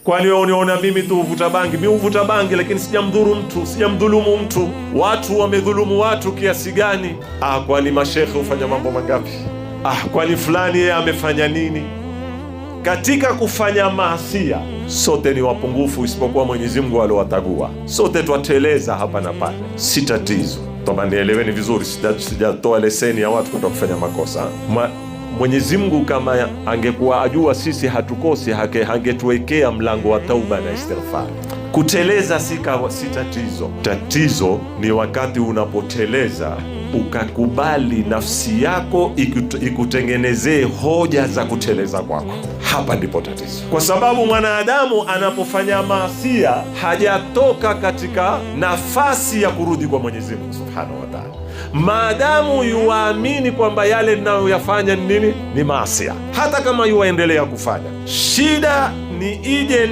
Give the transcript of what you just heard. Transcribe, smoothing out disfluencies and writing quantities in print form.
Kwani wewe uniona mimi tu huvuta bangi? Mi huvuta bangi, lakini sijamdhuru mtu, sijamdhulumu mtu. Watu wamedhulumu watu kiasi gani? Ah, kwani mashekhe hufanya mambo mangapi? Ah, kwani fulani yeye amefanya nini? Katika kufanya maasia sote ni wapungufu, isipokuwa Mwenyezi Mungu aliowatagua. Sote twateleza hapa na pale, si tatizo. Toba, nieleweni vizuri, sijatoa leseni ya watu kwenda kufanya makosa. Mwenyezi Mungu kama angekuwa ajua sisi hatukosi, hangetuwekea mlango wa tauba na istighfar. Kuteleza si tatizo. Tatizo ni wakati unapoteleza ukakubali nafsi yako ikutengenezee hoja za kuteleza kwako. Hapa ndipo tatizo, kwa sababu mwanadamu anapofanya maasia hajatoka katika nafasi ya kurudi kwa Mwenyezi Mungu Subhanahu wa Ta'ala, maadamu yuwaamini kwamba yale ninayoyafanya ni nini, ni maasia, hata kama yuwaendelea kufanya. Shida ni ije